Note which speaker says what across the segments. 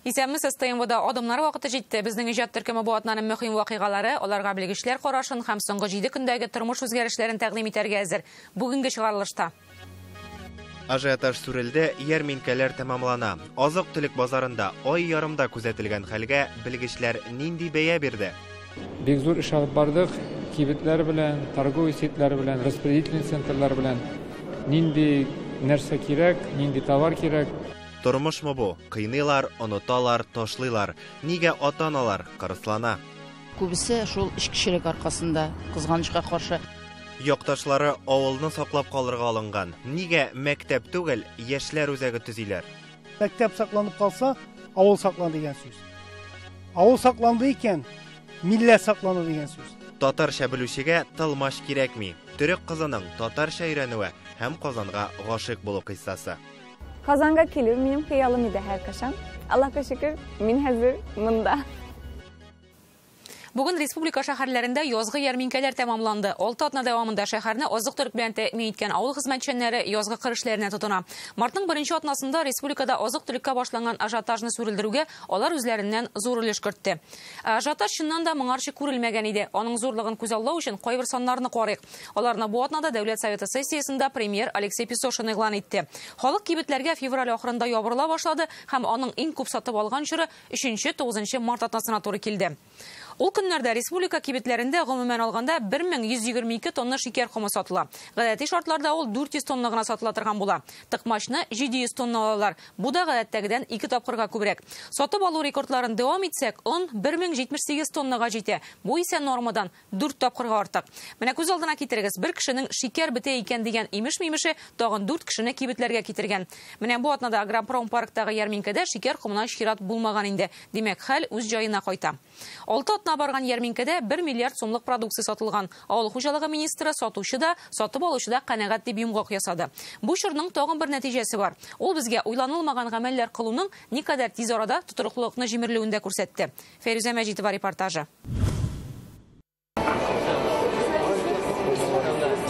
Speaker 1: Исәнмесез, ТНВда адымнар вакыты җитте. Безнең иҗат төркеме бу атнаның мөһим вакыйгалары, аларга белгечләр карашын һәм соңгы 7 көндәге тормыш үзгәрешләрен тәкъдим итәргә әзер. Бүгенге чыгарылышта.
Speaker 2: Ажиотаж сүрелде, ярминкәләр тәмамлана. Азык-төлек базарында ай ярымда күзәтелгән хәлгә белгечләр нинди бәя бирде?
Speaker 3: Бик зур эш алып бардык. Кибетләр белән, торговый сетьләр белән, распределительный центрлар белән нинди нәрсә кирәк, нинди товар кирәк.
Speaker 2: Тормышмы бу? Кыйныйлар, оныталар, ташлыйлар. Нигә ата-аналар кырыслана?
Speaker 4: Күбесе шул эчкечелек аркасында, кызганычка каршы.
Speaker 2: Якташлары авылны саклап калырга алынган. Нигә мәктәп түгел, яшьләр үзәге төзиләр?
Speaker 5: Мәктәп сакланып калса, авыл сакланды дигән сүз. Авыл сакланды икән, милләт сакланды дигән сүз.
Speaker 2: Татарча белүчегә тылмач кирәкми. Төрек кызының татарча өйрәнүе һәм Казанга гашыйк булу кыйссасы.
Speaker 6: Казанга килү минем хыялым иде һәркайчан. Аллаһка шөкер, мин хәзер монда.
Speaker 1: Бүген республика шәһәрләрендә язгы ярминкәләр тәмамланды. 6 атна дәвамында шәһәрне азык-төлек белән тәэмин иткән авыл хезмәтчәннәре язгы кыр эшләренә тотына. Мартның беренче атнасында республикада азык-төлеккә башланган ажиотажны сүрелдерүгә алар үзләреннән зур өлеш кертте. Ажиотаж чыннан да моңарчы күрелмәгән иде. Аның зурлыгын күзаллау өчен кайбер саннарны карыйк. Аларны бу атнада Дәүләт Советы сессиясендә премьер Алексей Песошин игълан итте. Халык кибетләргә февраль ахырында ябырыла башлады һәм аның иң күп сатып алган чоры 3-9 март атнасына туры килде. Ул көннәрдә республика кибетләрендә гомумән алганда 1122 тонна шикәр комы сатыла. Гадәти шартларда ул 400 тонна гына сатыла торган була. Тыкмачны 700 тонна алалар. Бу да гадәттәгедән 2 тапкырга күбрәк. Сатып алу рекордларын дәвам итсәк, он 1078 тоннага җитә. Бу исә нормадан 4 тапкырга артык. Менә күз алдына китерегез, бер кешенең шикәр бетә икән дигән имеш-мимеше тагын 4 кешене кибетләргә китергән. Менә бу атнада Агропром парктагы ярминкәдә шикәр комына чират булмаган инде. Димәк, хәл үз җаена кайта. 6 атна барган ярминкәдә 1 миллиард сумлык продукция сатылган. Авыл хуҗалыгы министры сатучы да, сатып алучы да канәгать дип йомгак ясады. Бу чорның тагын бер нәтиҗәсе бар. Ул безгә уйланылмаган гамәлләр кылуның никадәр тиз арада тотрыклылыкны җимерелүен дә күрсәтте. Фәрүзә Мәҗитова репортажы.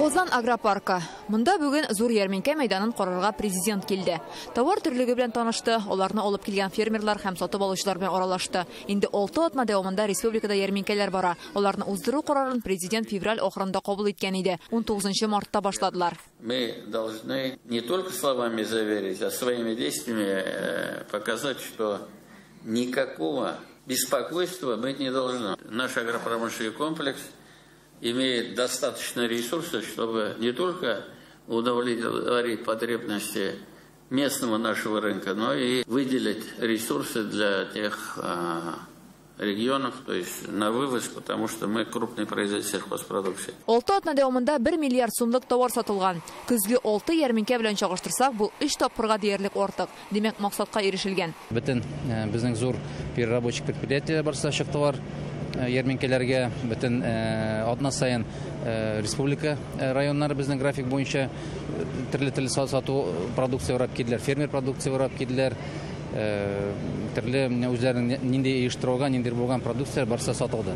Speaker 7: Казан агропаркы. Монда бүген зур ярминкә мәйданын карарга президент килде. Товар төрлеге белән танышты, аларны алып килгән фермерлар һәм сатып алучылар белән аралашты. Инде 6 атна дәвамында республикада ярминкәләр бара. Аларны уздыру карарын президент февраль ахырында кабул иткән иде. 19 мартта башладылар.
Speaker 8: Мы должны не только словами заверить, а своими действиями показать, что никакого беспокойства быть не должно. Наш агропромышленный комплекс имеет достаточно ресурсов, чтобы не только удовлетворить потребности местного нашего рынка, но и выделить ресурсы для тех регионов, то есть на вывоз, потому что мы крупный производитель сельхозпродукции.
Speaker 7: 6 атна дәвамында 1 миллиард сумлык товар сатылган. Көзге 6 ярминкә белән чагыштырсак, бу 3 тапкырга диярлек артык. Димәк, максатка ирешелгән.
Speaker 9: Бөтен безнең зур переработчик предприятие барса чыктылар ярминкәләргә, бөтен атна саен республика районнары безнең график буенча төрле-төрле сату продукция урап килделәр, фермер продукция урап килделәр. Төрле үзләренең нинди оештырылган, нинди булган продукция барса сатылды.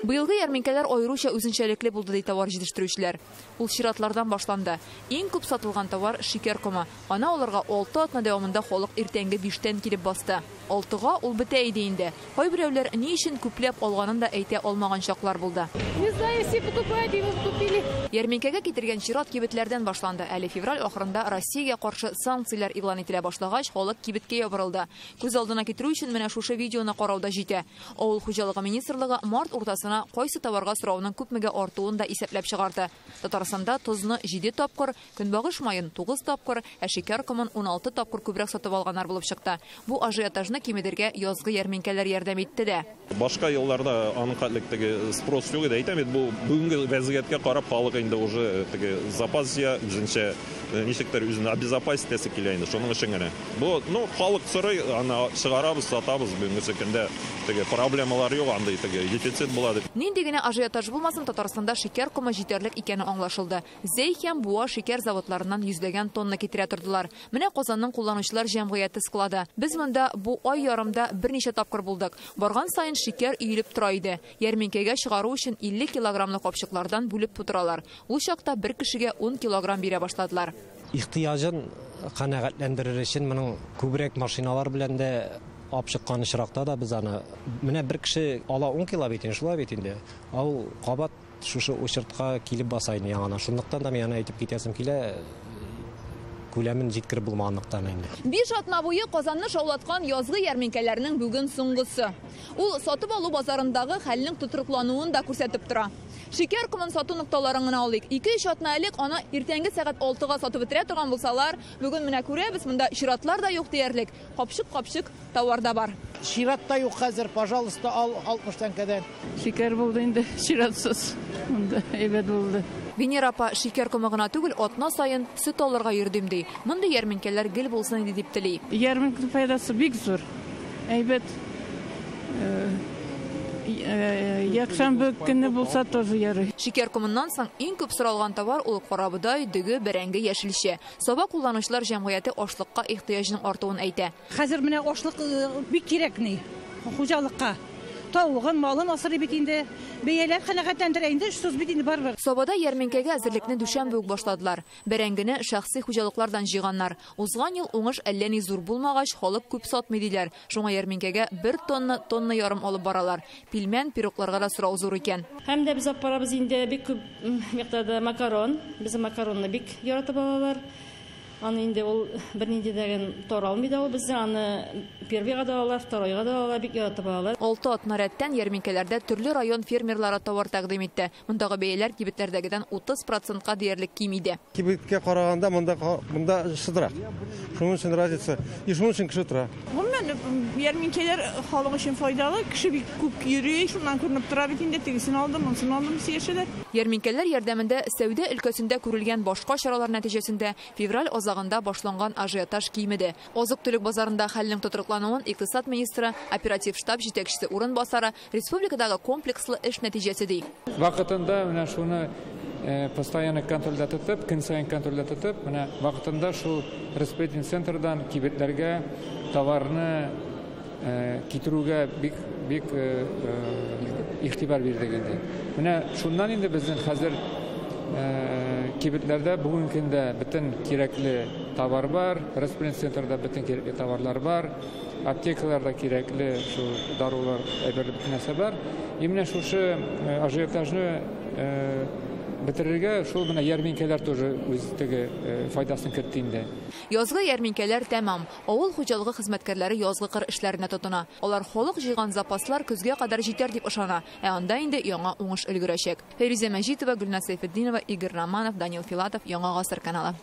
Speaker 7: Быелгы ярминкәләр аеруча үзенчәлекле булды, ди товар җитештерүчеләр. Ул чиратлардан башланды. Иң күп сатылган товар шикәр комы. Аны алырга 6 атна дәвамында халык иртәнге 5тән килеп басты. 6-га ул бетә иде инде. Кайберәүләр ни өчен күпләп алганын да әйтә алмаган чаклар булды.
Speaker 10: Не знаю, все покупают, и мы купили.
Speaker 7: Ярминкәгә китергән чират кибетләрдән башланды. Әле февраль ахырында Россиягә каршы санкцияләр игълан ителә башлагач, халык кибеткә ябырылды. Күз алдына китерү өчен менә шушы видеоны карау да җитә. Авыл хуҗалыгы министрлыгы март уртасына кайсы товарга сорауның күпмегә артуын да исәпләп чыгарды. Татарстанда тозны 7 тапкыр, көнбагыш маен 9 тапкыр, ә шикәр комын 16 тапкыр күбрәк сатып алганнар булып чыкты. Бу ажиотажны кимедергә язгы ярминкәләр ярдәм итте дә.
Speaker 11: Башка елларда аның хәтлек спрос юк иде. Әйтәм бит, бу бүгенге вәзгыятькә карап халык инде уже теге запас җыя, үзенчә ничектер үзен обезопасить итәсе килә инде, шуның өчен генә. Бу, ну, халык сорый, аны чыгарабыз, сатабыз. Бүгенге көндә теге проблемалар юк, андый теге дефицит була дип.
Speaker 7: Нинди генә ажиотаж булмасын, Татарстанда шикәр комы җитәрлек икәне аңлашылды. Зәй һәм Буа шикәр заводларыннан йөзләгән тонна китерә тордылар. Менә Казанның кулланучылар җәмгыяте склады. Без монда бу ай ярымда берничә тапкыр булдык. Барган саен шикәр өелеп тора иде. Ярминкәгә чыгару өчен 50 килограммлы капчыклардан бүлеп тутыралар. Ул чакта бер кешегә 10 килограмм бирә башладылар.
Speaker 12: Ихтыяҗын канәгатьләндерер өчен моның күбрәк машиналар белән дә алып чыккан очракта да без аны менә бер кеше ала 10 кило бит инде, шулай бит инде. Ул кабат шушы очертка килеп баса инде яңадан. Шунлыктан да мин аны әйтеп китәсем килә, күләмен җиткереп булмаганлыктан инде.
Speaker 7: 5 атна буе Казанны шаулаткан язгы ярминкәләрнең бүген соңгысы. Ул сатып алу базарындагы хәлнең тотрыклануын да күрсәтеп тора. Шикәр комын сату нокталарын гына алыйк. 2-3 атна элек аны иртәнге сәгать 6-га сатып бетерә торган булсалар, бүген менә күрәбез, монда чиратлар да юк диярлек. Капчык-капчык товар да бар.
Speaker 13: Чират та юк хәзер, пожалуйста, ал 60 тәңкәдән.
Speaker 14: Шикәр булды инде, чиратсыз. Монда әйбәт булды.
Speaker 7: Венера апа шикәр комы гына түгел, атна саен сөт алырга йөрдем ди. Мондый ярминкәләр гел булсын иде дип тели.
Speaker 14: Ярминкәнең файдасы бик зур. Әйбәт. Якшәмбе көне булса тоже ярый.
Speaker 7: Шикәр комыннан соң иң күп соралган товар ул карабодай, дөге, бәрәңге, яшелчә. Саба кулланучылар җәмгыяте ашлыкка ихтыяҗның артуын әйтә.
Speaker 15: Хәзер менә ашлык бик кирәк ни хуҗалыкка. Тавыгын, малын асырый бит инде. Бәяләр канәгатьләндерә инде, эшсез бит инде барыбер.
Speaker 7: Сабада ярминкәгә әзерлекне дүшәмбе үк башладылар. Бәрәңгене шәхси хуҗалыклардан җыйганнар. Узган ел уңыш әллә ни зур булмагач, халык күп сатмый диләр. Шуңа ярминкәгә 1 тонна, тонна ярым алып баралар. Пилмән, пирогларга да сорау зур икән.
Speaker 16: Һәм дә без алып барабыз инде бик күп микъдарда макарон. Без макаронны бик яратып алалар. Аны инде ул бернинди дә таралмый да ул бездә, аны первыйга да алалар, второйга да алалар, бик яратып алалар.
Speaker 7: 6 атна рәттән ярминкәләрдә төрле район фермерлары товар тәкъдим итте. Мондагы бәяләр кибетләрдәгедән 30%-ка диярлек ким иде.
Speaker 17: Кибеткә караганда монда шыдырак. Шуның өчен разница. И шуның өчен кеше тора.
Speaker 18: Гомумән, ярминкәләр халык өчен файдалы, кеше бик күп йөри, шуннан күренеп тора бит инде, тегесен алдым, монысын алдым, сөйләшәләр.
Speaker 7: Ярминкәләр ярдәмендә сәүдә өлкәсендә күрелгән башка чаралар нәтиҗәсендә февраль азагында башланган ажиотаж кимеде. Азык-төлек базарында хәлнең тотрыклануын икътисад министры, оператив штаб җитәкчесе урынбасары республикадагы комплекслы эш нәтиҗәсе ди.
Speaker 3: Вакытында менә шуны постоянно контрольдә тотып, көн саен контрольдә тотып, менә вакытында шул распределительный центрдан кибетләргә товарны китерүгә бик бик игътибар бирдек инде. Менә шуннан инде безнең хәзер кибетләрдә бүгенге көндә бөтен кирәкле товар бар, распределительный центрда бөтен кирәкле товарлар бар, аптекаларда кирәкле шул дарулар, әйберләр, бөтен нәрсә бар. И менә шушы ажиотажны бетерергә шул менә ярминкәләр тоже үз теге файдасын кертте инде.
Speaker 7: Язгы ярминкәләр тәмам. Авыл хуҗалыгы хезмәткәрләре язгы кыр эшләренә тотына. Алар халык җыйган запаслар көзгә кадәр җитәр дип ышана. Ә анда инде яңа уңыш өлгерәчәк. Фәйрүзә Мәҗитова, Гөлназ Сәйфетдинова, Игорь Романов, Данил Филатов, Яңа Гасыр каналы.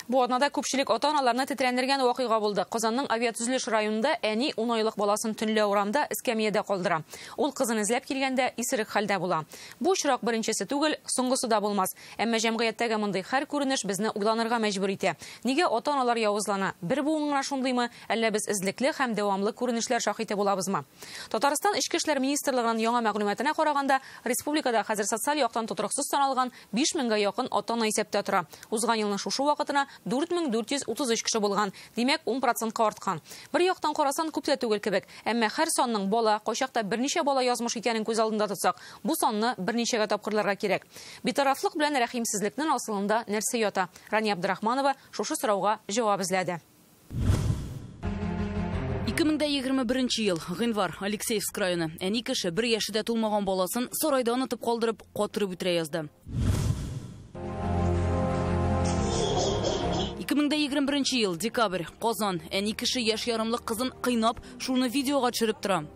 Speaker 1: Бу атнада күпчелек ата-аналарны тетрәндергән вакыйга булды. Казанның авиатөзелеш районында әни 10 айлык баласын төнлә урамда эскәмиядә калдыра. Ул кызын эзләп килгәндә исерек хәлдә була. Бу очрак беренчесе түгел, соңгысы да булмас. Әмма җәмгыятьтәге мондый һәр күренеш безне уйланырга мәҗбүр итә. Нигә ата-аналар явызлана? Бер буын гына шундыймы, әллә без эзлекле һәм дәвамлы күренешләр шаһиты булабызмы? Татарстан Эчке эшләр министрлыгының яңа мәгълүматына караганда, республикада хәзер социаль яктан тотрыксыз саналган 5000гә якын ата-ана исәптә тора. Узган елның шушы вакытына 4433 кеше булган. Димәк, 10%-ка арткан. Бер яктан карасан күп тә түгел кебек. Әмма һәр санның бала, кайчакта берничә бала язмыш икәнен күз алдында тотсак, бу санны берничәгә тапкырларга кирәк. Битарафлык белән рәхимсезлекнең асылында нәрсә ята? Рания Абдрахманова шушы сорауга җавап эзләде.
Speaker 19: 2021 ел, гыйнвар, Алексеевск районы. Әни кеше бер яше дә тулмаган баласын сарайда онытып калдырып, катырып үтерә язды. 2021 ел, декабрь, Казан. Әни кеше яшь ярымлык кызын кыйнап, шуны видеога төшереп тора.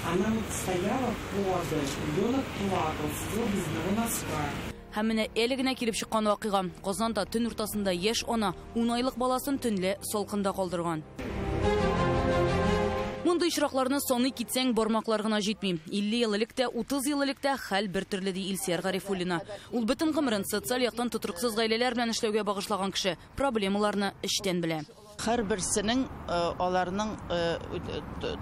Speaker 20: Она вот стояла поза, ребенок плакал, сидел без одного носка.
Speaker 19: Һәм менә әле генә килеп чыккан вакыйга. Казанда төн уртасында яшь ана 10 айлык баласын төнлә салкында калдырган. Мондый очракларны саный китсәң, бармаклар гына җитми. 50 ел элек тә, 30 ел элек тә хәл бер төрле, ди Илсөяр Гарифуллина. Ул бөтен гомерен социаль яктан тотрыксыз гаиләләр белән эшләүгә багышлаган кеше. Проблемаларны эчтән белә.
Speaker 4: Һәрберсенең аларның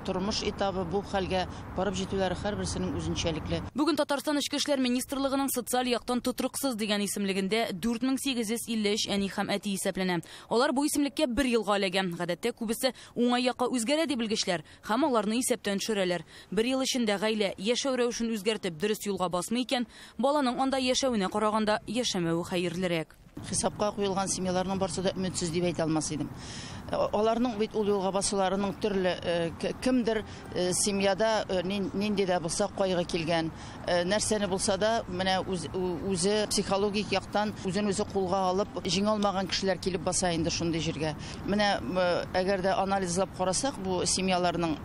Speaker 4: тормыш этабы бу хәлгә барып җитүләре һәрберсенең үзенчәлекле.
Speaker 19: Бүген Татарстан Эчке эшләр министрлыгының социаль яктан тотрыксыз дигән исемлегендә 4853 әни һәм әти исәпләнә. Алар бу исемлеккә бер елга эләгә. Гадәттә күбесе уңай якка үзгәрә ди белгечләр һәм аларны исәптән төшерәләр. Бер ел эчендә гаилә яшәү рәвешен үзгәртеп дөрес юлга басмый икән, баланың анда яшәвенә караганда яшәмәве хәерлерәк.
Speaker 4: Хисапка куелган семьяларның барсы да өметсез дип әйтә алмас идем. Аларның бит ул юлга басуларының төрле, кемдер семьяда нинди дә булса кайгы килгән, нәрсәне булса да менә үзе психологик яктан үзен үзе кулга алып җиңә алмаган кешеләр килеп баса инде шундый җиргә. Менә әгәр дә анализлап карасак, бу семьяларның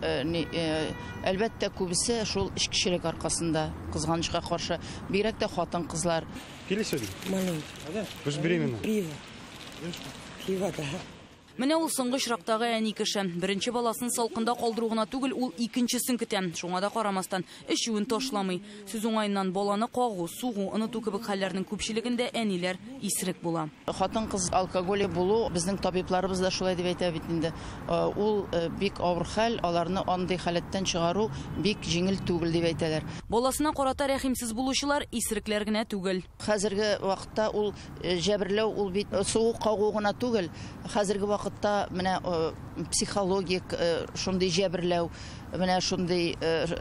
Speaker 4: әлбәттә күбесе шул эчкечелек аркасында, кызганычка каршы, бигрәк тә хатын-кызлар.
Speaker 17: Пили сегодня?
Speaker 20: Маленький.
Speaker 17: Вы же беременна.
Speaker 20: Пиво. Пиво, да.
Speaker 19: Менә ул соңгы очрактагы әни кеше. Беренче баласын салкында калдыру гына түгел, ул икенчесен көтә. Шуңа да карамастан эчүен ташламый. Сүз уңаеннан баланы кагу, сугу, оныту кебек хәлләрнең күпчелегендә әниләр исерек була.
Speaker 4: Хатын-кыз алкоголик булу, безнең табибларыбыз да шулай дип әйтә бит инде. Ул бик авыр хәл, аларны андый халәттән чыгару бик җиңел түгел дип әйтәләр.
Speaker 19: Баласына карата рәхимсез булучылар исерекләр генә түгел.
Speaker 4: Хәзерге вакытта ул җәберләү, ул бит сугу кагу гына түгел. Хәзерге вакытта менә психологик шундый җәберләү, менә шундый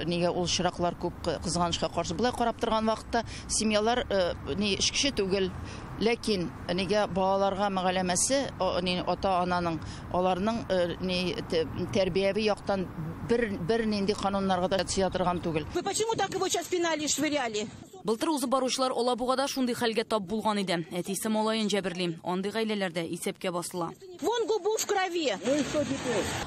Speaker 4: нигә ул чираклар күп, кызганычка каршы. Болай карап торган вакытта семьялар ни эчкече түгел, ләкин нигә балаларга мөгаләмәсе, ата-ананың, аларның ни тәрбияви яктан бер нинди кануннарга да сыя торган түгел.
Speaker 18: Вы почему так его сейчас пинали и швыряли?
Speaker 19: Былтыр узып баручылар Алабугада шундый хәлгә тап булган иде. Әтисе малаен җәберли. Андый гаиләләрдә исәпкә басыла.
Speaker 18: Вон губу в крови.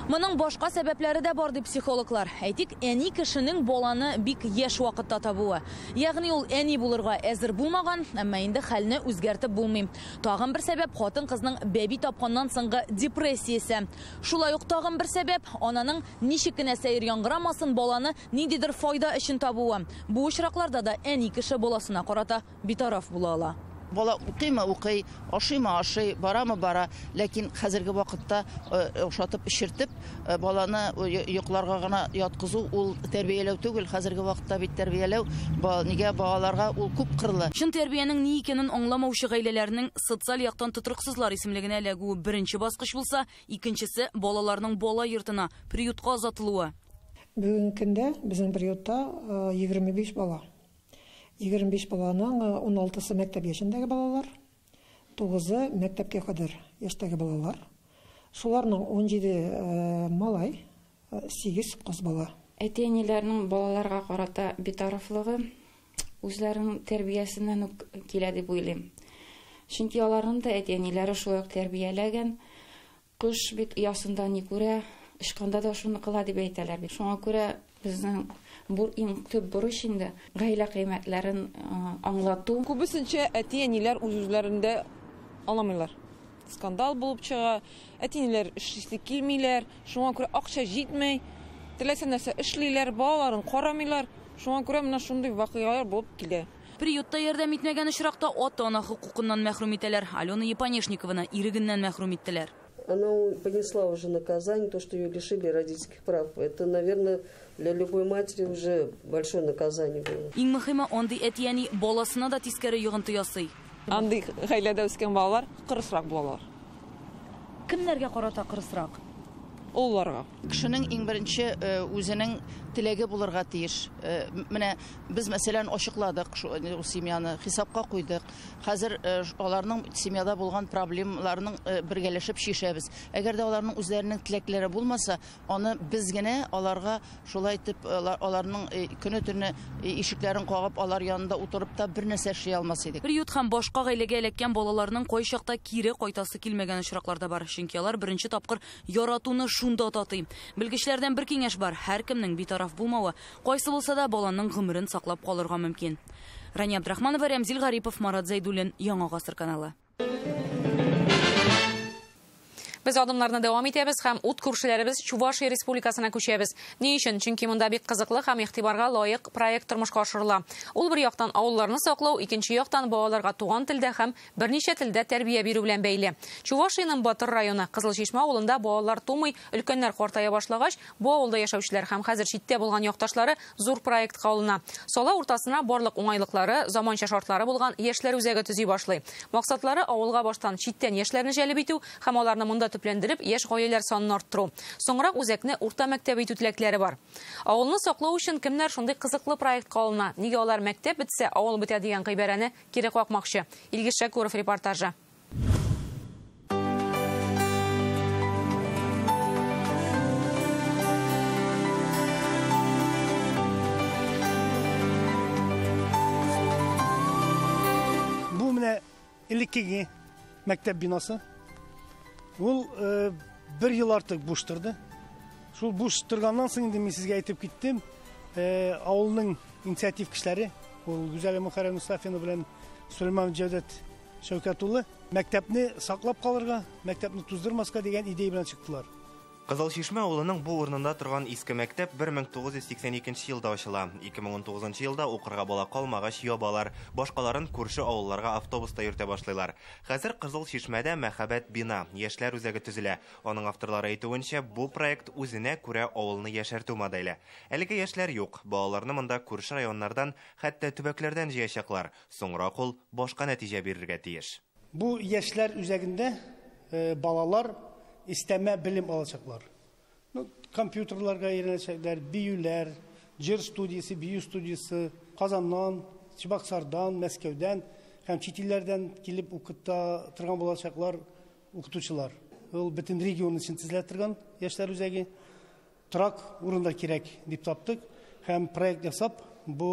Speaker 19: Моның башка сәбәпләре дә бар, дип психологлар. Әйтик, әни кешенең баланы бик яшь вакытта табуы. Ягъни ул әни булырга әзер булмаган, әмма инде хәлне үзгәртеп булмый. Тагын бер сәбәп хатын-кызның бәби тапканнан соңгы депрессиясе. Шулай ук тагын бер сәбәп ананың ничек кенә сәер яңгырамасын баланы ниндидер файда өчен табуы. Бу очракларда да әни кеше баласына карата битараф була ала.
Speaker 4: Бала укыймы укый, ашыймы ашый, барамы бара, ләкин хәзерге вакытта ошатып эчертеп баланы йокларга гына яткызу ул тәрбияләү түгел. Хәзерге вакытта бит тәрбияләү нигә балаларга ул күп кырлы.
Speaker 19: Чын тәрбиянең ни икәнен аңламаучы гаиләләрнең социаль яктан тотрыксызлар исемлегенә эләгүе беренче баскыч булса, икенчесе балаларның бала йортына, приютка озатылуы.
Speaker 21: Бүгенге көндә безнең приютта 25 бала. 25 баланың 16-сы мәктәп яшендәге балалар, 9-ы мәктәпкә кадәр яшьтәге балалар. Шуларның 17 малай, 8 кыз бала.
Speaker 22: Әти-әниләрнең балаларга карата битарафлыгы үзләренең тәрбиясеннән үк килә дип уйлыйм. Чөнки аларның да әти-әниләре шулай ук тәрбияләгән. Кош бит оясында ни күрә, очканда да шуны кыла дип әйтәләр бит. Шуңа күрә безнең бу иң төп бурыч инде гаилә кыйммәтләрен аңлату.
Speaker 23: Күбесенчә әти-әниләр үз-үзләрендә аңламыйлар. Скандал булып чыга, әти-әниләр эшлисе килмиләр, шуңа күрә акча җитмәй, теләсә нәрсә эшлиләр, балаларын карамыйлар. Шуңа күрә менә шундый вакыйгалар булып килә.
Speaker 19: Приютта ярдәм итмәгән очракта ата-ана хокукыннан мәхрүм итәләр. Алена Японешникованы ирегеннән мәхрүм иттеләр.
Speaker 24: Она понесла уже наказание, то, что ее лишили родительских прав. Это, наверное, для любой матери уже большое наказание было.
Speaker 19: Иң мөһиме, андый әти-әни баласына да тискәре йогынты ясый.
Speaker 23: Андый гаиләдә үскән балалар кырысрак булалар.
Speaker 19: Кемнәргә карата кырысрак?
Speaker 23: Олыларга.
Speaker 4: Кешенең иң беренче үзенең теләге булырга тиеш. Менә без, мәсәлән, ачыкладык шу семьяны, хисапка куйдык. Хәзер аларның семьяда булган проблемаларның бергәләшеп чишәбез. Әгәр дә аларның үзләренең теләкләре булмаса, аны без генә аларга шулай итеп аларның көне-төне ишекләрен кагып, алар янында утырып та бер нәрсә эшли алмас идек.
Speaker 19: Приют һәм башка гаиләгә эләккән балаларның кайчакта кире кайтасы килмәгән очраклар да бар. Чөнки алар беренче тапкыр яратуны шунда татый. Белгечләрдән бер киңәш бар: һәркемнең битараф булмавы, кайсы булса да баланың гомерен саклап калырга мөмкин. Рания Абдрахманова, Рәмзил Гарипов, Марат Зәйдуллин, Яңа Гасыр каналы.
Speaker 1: Без адымнарны дәвам итәбез һәм ут күршеләребез Чувашия Республикасына күчәбез. Ни өчен? Чөнки монда бик кызыклы һәм игътибарга лаек проект тормышка ашырыла. Ул бер яктан авылларны саклау, икенче яктан балаларга туган телдә һәм берничә телдә тәрбия бирү белән бәйле. Чувашиянең Батыр районы Кызыл Чишмә авылында балалар тумый, өлкәннәр картая башлагач, бу авылда яшәүчеләр һәм хәзер читтә булган якташлары зур проектка алына. Сала уртасына барлык уңайлыклары, заманча шартлары булган яшьләр үзәге төзи башлый. Максатлары авылга баштан читтән яшьләрне җәлеп итү һәм аларны монда төпләндереп, яшь гаиләләр санын арттыру. Соңрак үзәкне урта мәктәп итү теләкләре бар. Авылны саклау өчен кемнәр шундый кызыклы проектка алына? Нигә алар мәктәп бетсә, авыл бетә дигән гыйбарәне кире какмакчы? Илгиз Шәкүров репортажы.
Speaker 2: Бу менә элеккеге мәктәп бинасы. Ул бер ел артык буш торды. Шул буш торганнан соң инде мин сезгә әйтеп киттем, авылның инициатив кешеләре, ул Гүзәлия Мөхәррәм Мустафина белән Сөләйман Җәүдәт Шәүкәт улы мәктәпне саклап калырга, мәктәпне туздырмаска дигән идея белән чыктылар.
Speaker 5: Кызыл Чишмә авылының бу урынында торган иске мәктәп 1982 елда ачыла. 2019 елда укырга бала калмагач ябалар, башкаларын күрше авылларга автобуста йөртә башлыйлар. Хәзер Кызыл Чишмәдә мәһабәт бина, яшьләр үзәге төзелә. Аның авторлары әйтүенчә, бу проект үзенә күрә авылны яшәртү моделе. Әлегә яшьләр юк, балаларны монда күрше районнардан, хәтта төбәкләрдән җыячаклар. Соңрак ул башка нәтиҗә бирергә тиеш.
Speaker 2: Бу яшьләр үзәгендә балалар истәмә белем алачаклар. Компьютерларга өйрәнәчәкләр, биюләр, җыр студиясе, бию студиясе, Казаннан, Чебоксардан, Мәскәүдән һәм чит илләрдән килеп укыта торган булачаклар укытучылар. Ул бөтен регион өчен төзелә торган яшьләр үзәге. Торак урында кирәк дип таптык һәм проект ясап, бу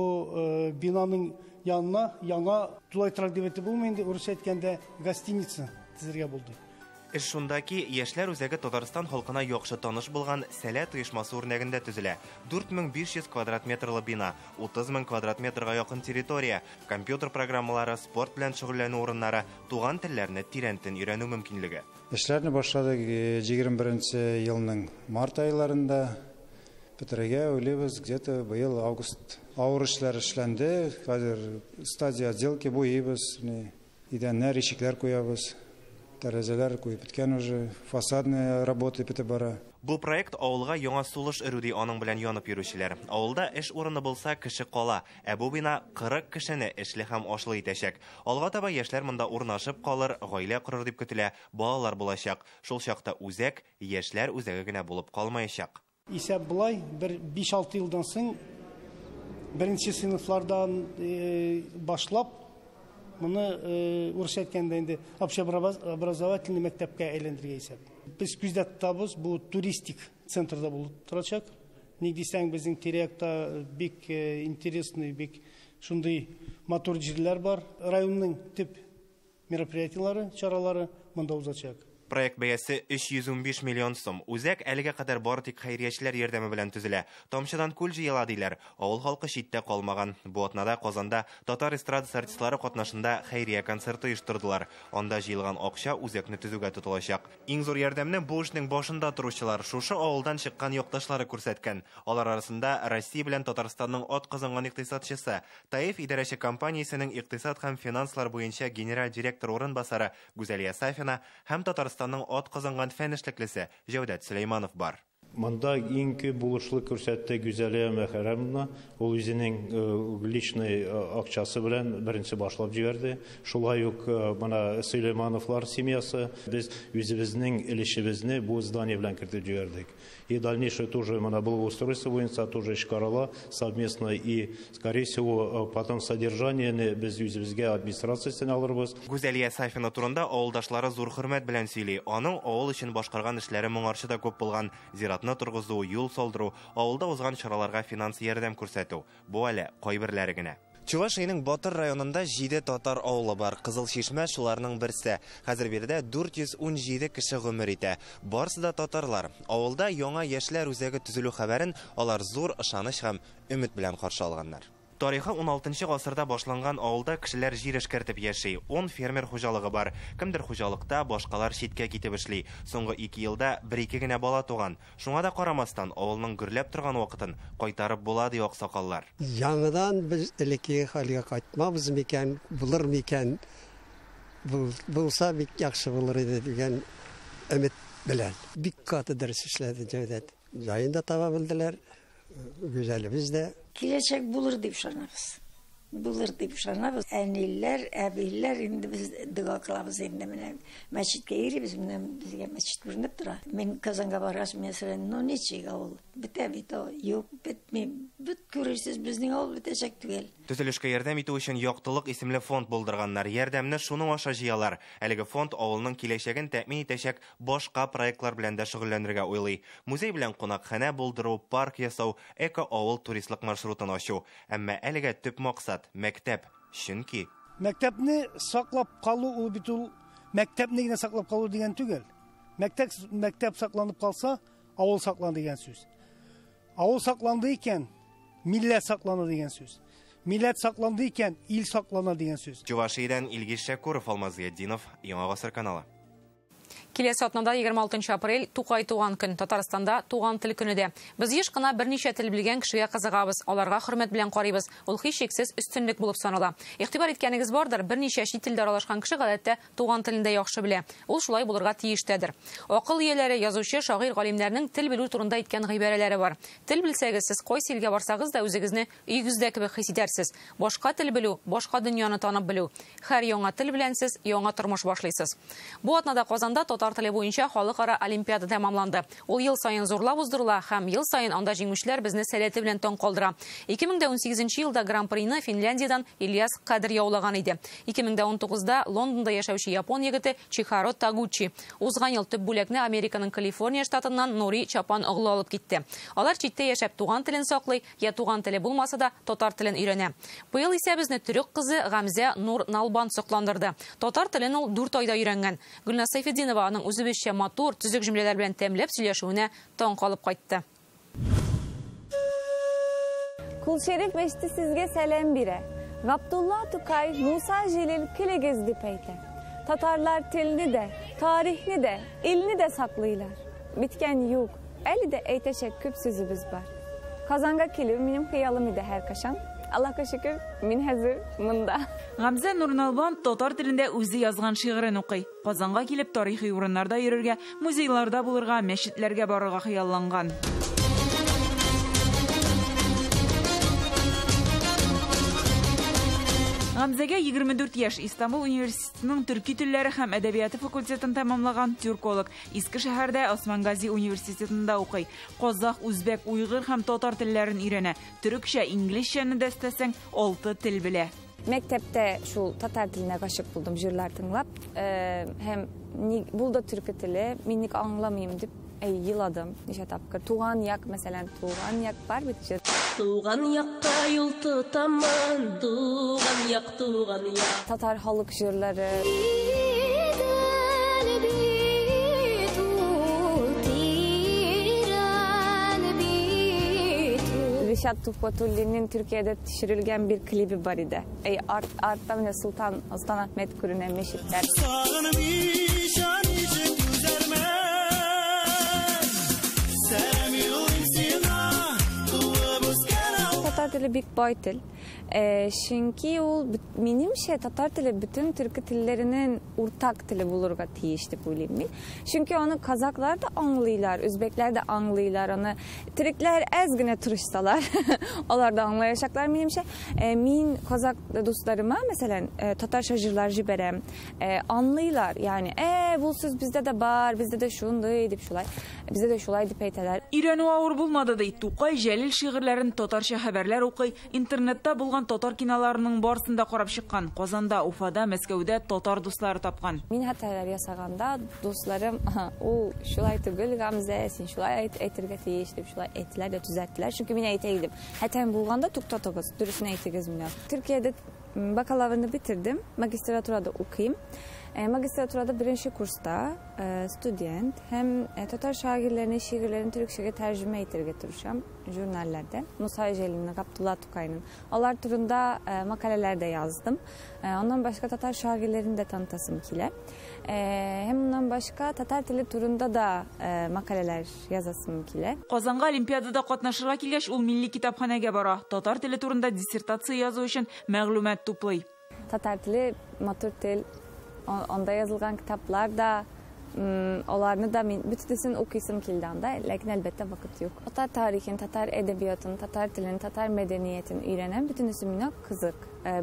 Speaker 2: бинаның янына яңа тулай торак дип әйтеп булмый инде, урысча әйткәндә гостиница төзергә булды.
Speaker 5: Эш шунда ки, яшьләр үзәге Татарстан халкына яхшы таныш булган Сәләт оешмасы үрнәгендә төзелә. 4500 квадрат метрлы бина, 30 000 квадрат метрга якын территория, компьютер программалары, спорт белән шөгыльләнү урыннары, туган телләрне тирәнтен өйрәнү мөмкинлеге.
Speaker 6: Эшләрне башладык 21 елның март айларында. Бетерергә уйлыйбыз, где-то быел август. Авыр эшләр эшләнде, хәзер стадия отделки буйыйбыз, идәннәр, ишекләр куябыз. Тәрәзәләр куеп беткән уже, фасадная работа бетеп бара.
Speaker 5: Бу проект авылга яңа сулыш өрү ди аның белән янып йөрүчеләр. Авылда эш урыны булса, кеше кала. Ә бу бина 40 кешене эшле һәм ашлы итәчәк. Алга таба яшьләр монда урнашып калыр, гаилә корыр дип көтелә, балалар булачак. Шул чакта үзәк яшьләр үзәге генә булып калмаячак.
Speaker 2: Исәп болай, бер 5-6 елдан соң беренче сыйныфлардан башлап, моны урысча әйткәндә инде общеобразовательный мәктәпкә әйләндерергә исәп. Без күздә тотабыз, бу туристик центрда булып торачак. Ник дисәң, безнең тирә-якта бик интересный, бик шундый матур җирләр бар. Районның төп мероприятиеләре, чаралары монда узачак.
Speaker 5: Проект бәясе 315 миллион сум. Үзәк әлегә кадәр бары тик хәйриячеләр ярдәме белән төзелә. Тамчыдан күл җыела диләр. Авыл халкы читтә калмаган. Бу атнада Казанда татар эстрадасы артистлары катнашында хәйрия концерты оештырдылар. Анда җыелган акча үзәкне төзүгә тотылачак. Иң зур ярдәмне бу эшнең башында торучылар, шушы авылдан чыккан якташлары күрсәткән. Алар арасында Россия белән Татарстанның атказанган икътисадчысы, Таиф идарәче компаниясенең икътисад һәм финанслар буенча генераль директор урынбасары Гүзәлия Сафина һәм Татарстанның атказанган фән эшлеклесе Җәүдәт Сөләйманов бар.
Speaker 8: Монда иң күп булышлык күрсәтте Гүзәлия Мөхәррәмовна. Ул үзенең личный акчасы белән беренче башлап җибәрде. Шулай ук менә Сөләймановлар семьясы, без үзебезнең өлешебезне бу здание белән кертеп җибәрдек. И дальнейшее тоже менә благоустройство буенча тоже эш карала совместно и, скорее всего, потом содержание без үзебезгә администрациясен алырбыз.
Speaker 5: Гүзәлия Сафина турында авылдашлары зур хөрмәт белән сөйли. Аның авыл өчен башкарган эшләре моңарчы да күп булган. Зиратны торгызу, юл салдыру, авылда узган чараларга финанс ярдәм күрсәтү. Бу әле кайберләре генә. Чувашиянең Батыр районында 7 татар авылы бар. Кызыл Чишмә шуларның берсе. Хәзер биредә 417 кеше гомер итә. Барысы да татарлар. Авылда яңа яшьләр үзәге төзелү хәбәрен алар зур ышаныч һәм өмет белән каршы алганнар. Тарихы 16 гасырда башланган авылда кешеләр җир эшкәртеп яши. 10 фермер хуҗалыгы бар. Кемдер хуҗалыкта, башкалар читкә китеп эшли. Соңгы 2 елда 1-2 генә бала туган. Шуңа да карамастан, авылның гөрләп торган вакытын кайтарып була ди аксакаллар.
Speaker 25: Яңадан без элеккеге хәлгә кайтмабыз микән, булыр микән? Булса бик яхшы булыр иде дигән өмет белән. Бик каты дөрес эшләде Җәүдәт. Җаен да таба белделәр. Гүзәлебез дә.
Speaker 26: Киләчәк булыр дип ышанабыз. Булыр дип ышанабыз. Әниләр, әбиләр инде без дога кылабыз инде менә мәчеткә йөрибез, менә безгә мәчет күренеп тора. Мин Казанга баргач, мин сорыйм, ну ничек ул? Бетә бит ул. Юк, бетми, Бит күрерсез, безнең авыл бетәчәк түгел.
Speaker 5: Төзелешкә ярдәм итү өчен Яктылык исемле фонд булдырганнар. Ярдәмне шуның аша җыялар. Әлеге фонд авылның киләчәген тәэмин итәчәк башка проектлар белән дә шөгыльләнергә уйлый. Музей белән кунакханә булдыру, парк ясау, эко-авыл туристлык маршрутын ачу. Әмма әлегә төп максат мәктәп. Чөнки
Speaker 2: мәктәпне саклап калу ул бит ул мәктәпне генә саклап калу дигән түгел. Мәктәп сакланып калса, авыл сакланды дигән сүз. Авыл сакланды икән, милләт саклана дигән сүз. Милләт сакланды икән, ил саклана дигән сүз.
Speaker 5: Чувашиядән Илгиз Шәкуров, Алмаз Зыятдинов, Яңа Гасыр каналы.
Speaker 1: Киләсе атнада 26 апрель Тукай туган көн, Татарстанда туган тел көне дә. Без еш кына берничә тел белгән кешегә кызыгабыз, аларга хөрмәт белән карыйбыз. Ул һичшиксез өстенлек булып санала. Игътибар иткәнегез бардыр, берничә чит телдә аралашкан кеше гадәттә туган телен дә яхшы белә. Ул шулай булырга тиештәдер. Акыл ияләре, язучы, шагыйрь, галимнәрнең тел белү турында әйткән гыйбарәләре бар. Тел белсәгез, сез кайсы илгә барсагыз да үзегезне өегездә кебек хис итәрсез. Башка тел белү, башка дөньяны танып белү. Һәр яңа тел белән сез яңа тормыш башлыйсыз. Бу атнада Казанда татар теле буенча халыкара олимпиада тәмамланды. Ул ел саен зурлап уздырыла һәм ел саен анда җиңүчеләр безне сәләте белән таң калдыра. 2018 елда Гран-прины Финляндиядән Ильяс Кадер яулаган иде. 2019-да Лондонда яшәүче япон егете Чихаро Тагучи. Узган ел төп бүләкне Американың Калифорния штатыннан Нури Чапан оглы алып китте. Алар читтә яшәп туган телен саклый, я туган теле булмаса да татар телен өйрәнә. Быел исә безне төрек кызы Гамзә Нур Налбан сокландырды. Татар телен ул 4 айда өйрәнгән. Гөлназ Сайфетдинова аның үзебезчә матур, төзек җөмләләр белән тәмләп сөйләшүенә таң калып кайтты.
Speaker 9: Кул Шәриф мәчете сезгә сәлам бирә. Габдулла Тукай, Муса Җәлил килегез дип әйтә. Татарлар телне дә, тарихны да, илне дә саклыйлар. Биткән юк, әле дә әйтәчәк күп сүзебез бар. Казанга килү минем хыялым иде һәркайчан. Аллаһка шөкер, мин хәзер монда.
Speaker 10: Гамзә Нурналбан татар телендә үзе язган шигырен укый. Казанга килеп тарихи урыннарда йөрергә, музейларда булырга, мәчетләргә барырга хыялланган. Гамзәгә 24 яшь, Истанбул университетының төрки телләре һәм әдәбияты факультетын тәмамлаган тюрколог. Иске шәһәрдә Османгази университетында укый. Казах, үзбәк, уйгыр һәм татар телләрен өйрәнә. Төрекчә, инглизчәне дә өстәсәң, 6 тел белә.
Speaker 9: Мәктәптә шул татар теленә гашык булдым, җырлар тыңлап. Һәм бу да төрки теле, мин ник аңламыйм дип еладым ничә тапкыр. Туган як, мәсәлән, туган як бар бит җыр.
Speaker 11: Туган якка юл тотамын, туган як, туган як.
Speaker 9: Татар халык җырлары. Ришат Tuhbatullинның Türkiye'de төшерелгән бер клибы бар иде. Артта менә Султан Ахмед күренә мәчетләр. Татар теле бик бай тел. Чөнки ул, минемчә, татар теле бөтен төрки телләренең уртак теле булырга тиеш дип уйлыйм мин. Чөнки аны казаклар да аңлыйлар, үзбәкләр дә аңлыйлар, аны төрекләр әз генә тырышсалар, алар да аңлаячаклар минемчә. Мин казак дусларыма, мәсәлән, татарча җырлар җибәрәм. Аңлыйлар, ягъни, бу сүз бездә дә бар, бездә дә шундый дип шулай, бездә дә шулай дип әйтәләр.
Speaker 10: Өйрәнү авыр булмады ди. Тукай, Җәлил шигырьләрен татарча хәбәрләр укый, интернетта булган татар киноларының барысын да карап чыккан. Казанда, Уфада, Мәскәүдә татар дуслары тапкан.
Speaker 9: Мин хаталар ясаганда дусларым, ул шулай түгел, Гамзә, син шулай әйтергә тиеш дип шулай әйттеләр дә төзәттеләр. Чөнки мин әйтә идем. Хатам булганда туктатыгыз, дөресен әйтегез миңа. Төркиядә бакалаврны битердем, магистратурада укыйм. Магистратурада беренче курста студент һәм татар шагыйрьләренең шигырьләрен төрекчәгә тәрҗемә итәргә тырышам журналларда. Муса Җәлилнең, Габдулла Тукайның. Алар турында мәкаләләр дә яздым. Аннан башка татар шагыйрьләрен дә танытасым килә. Һәм аннан башка татар теле турында да мәкаләләр язасым килә.
Speaker 10: Казанга олимпиадада катнашырга килгәч, ул милли китапханәгә бара. Татар теле турында диссертация язу өчен мәгълүмат туплый.
Speaker 9: Татар теле матур тел. Анда язылган китаплар да, аларны да мин бөтенесен укыйсым килде анда, ләкин әлбәттә вакыт юк. Татар тарихын, татар әдәбиятын, татар телен, татар мәдәниятен өйрәнәм, бөтенесе миңа кызык.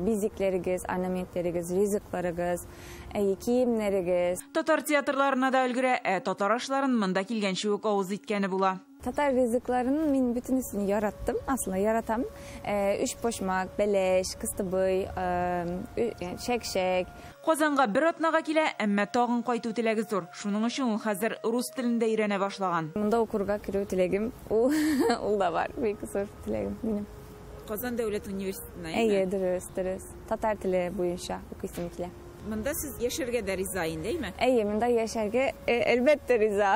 Speaker 9: Бизикләрегез, орнаментләрегез, ризыкларыгыз, киемнәрегез.
Speaker 10: Татар театрларына да өлгерә, ә татар ашларын монда килгәнче үк авыз иткәне була.
Speaker 9: Татар ризыкларының мин бөтенесен яраттым, aslında яратам. Өчпочмак, бәлеш, кыстыбый, чәк-чәк.
Speaker 10: Казанга бер атнага килә, әмма тагын кайту теләге зур. Шуның өчен ул хәзер рус телен дә өйрәнә башлаган.
Speaker 9: Монда укырга керү теләгем, ул ул да бар, бик зур теләгем минем.
Speaker 10: Казан дәүләт университетына,
Speaker 9: Әйе, дөрес, дөрес. Татар теле буенча укыйсым килә.
Speaker 10: Монда сез яшәргә дә риза инде, әйме?
Speaker 9: Әйе, монда яшәргә әлбәттә риза.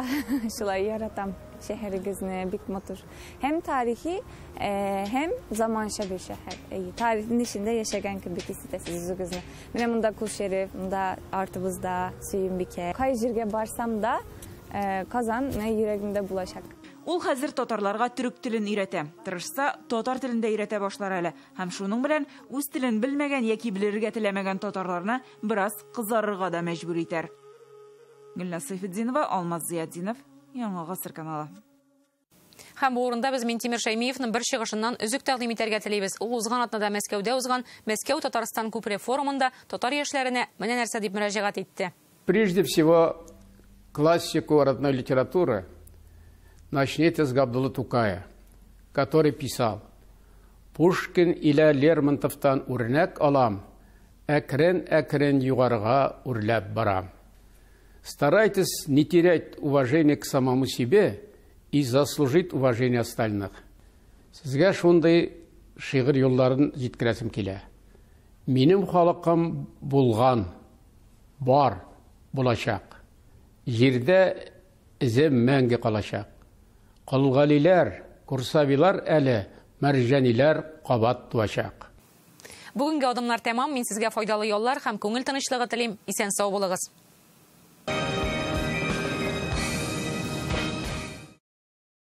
Speaker 9: Шулай яратам шәһәрегезне, бик матур. Һәм тарихи, һәм заманча бер шәһәр. Әйе, тарихның эчендә яшәгән кебек хис итәсез үзегезне. Менә монда Кол Шәриф, монда артыбызда Сөембикә. Кай җиргә барсам да, Казан менә йөрәгемдә булачак.
Speaker 10: Ул хәзер татарларга төрек телен өйрәтә. Тырышса, татар телен дә өйрәтә башлар әле. Һәм шуның белән үз телен белмәгән яки белергә теләмәгән татарларны бераз кызарырга да мәҗбүр итәр. Гөлназ Сәйфетдинова, Алмаз Зыятдинов, Яңа Гасыр каналы.
Speaker 1: Һәм бу урында без Минтимер Шәймиевның бер чыгышыннан өзек тәкъдим итәргә телибез. Ул узган атнада Мәскәүдә узган Мәскәү Татарстан күпере форумында татар яшьләренә менә нәрсә дип мөрәҗәгать итте.
Speaker 3: Прежде всего, классику родной литературы начните с Габдуллы Тукая, который писал: «Пушкин илә Лермонтовтан үрнәк алам, әкрен-әкрен югарыга үрләп барам». Старайтесь не терять уважение к самому себе и заслужить уважение остальных. Сезгә шундый шигырь юлларын җиткерәсем килә. Минем халкым булган, бар, булачак. Җирдә эзе мәңге калачак. Колгалиләр, Курсавилар әле, Мәрҗаниләр кабат туачак.
Speaker 1: Бүгенге адымнар тәмам. Мин сезгә файдалы яллар һәм күңел тынычлыгы телим. Исән сау булыгыз.